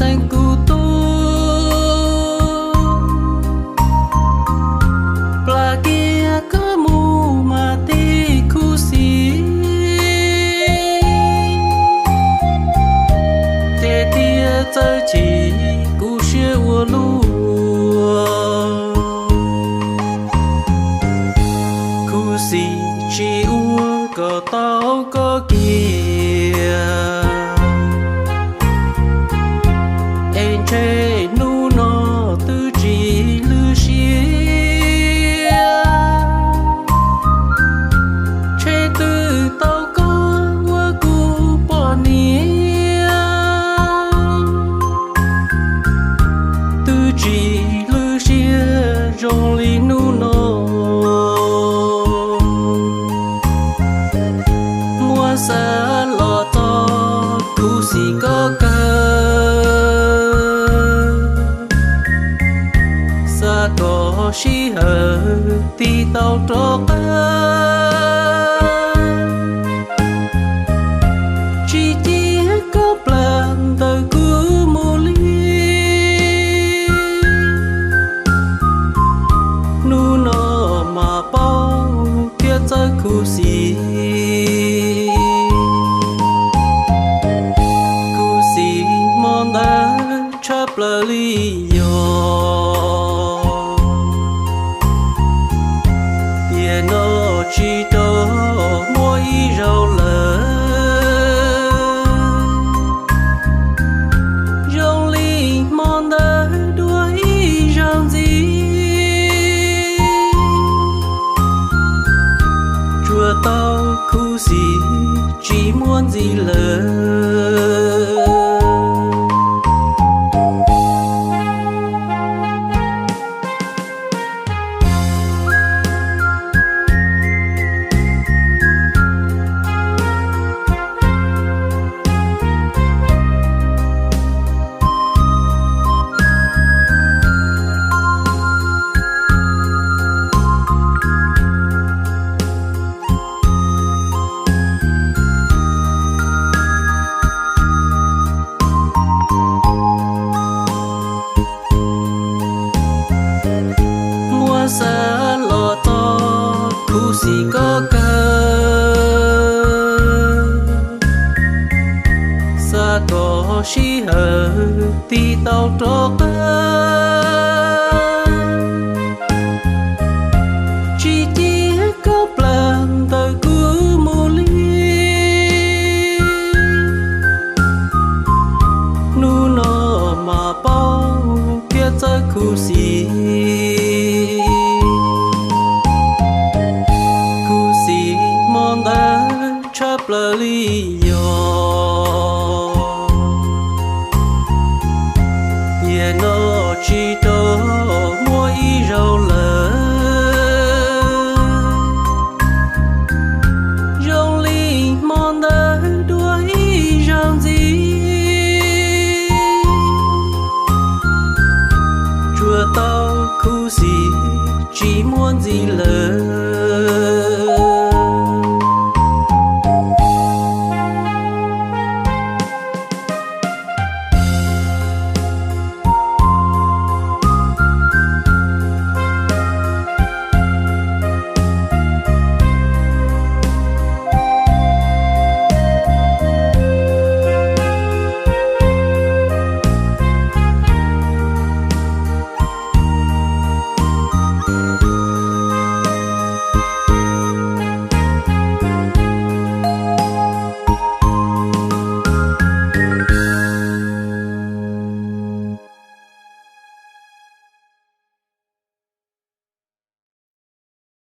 teeb kuv tub, plam kiag koj mus mas tij khuv xim, ces tias txawj chim kuv siab ua luaj. Khuv xim tsis ua kom tau koj kiag, es ntshe hnub no twb tsis lwj siab. Ntshe twb tau koj ua kuv poj niam, twb tsis lwj siab zoo li hnub no. Muab xav los txog khuv xim koj kawg, xav kom sij hawm tig tau rov qab, tsis cia koj plam ntawm kuv mus li. Hnub no mas paub thiab txawj khuv xim, khuv xim hmo ntawd tshaj plaws li yog, tiam no tsis rov muaj ib zaug lawm. Zoo li hmo ntawd dua ib zaug ntxiv, tsuas tau khuv xim tsis muaj ntxiv lawm. Muab xav los txog khuv xim koj kawg, xav kom sij hawm tig tau rov qab, tsis cia koj plam ntawm kuv mus li. Hnub no mas paub thiab txawj khuv xim, khuv xim hmo ntawd tshaj plaws li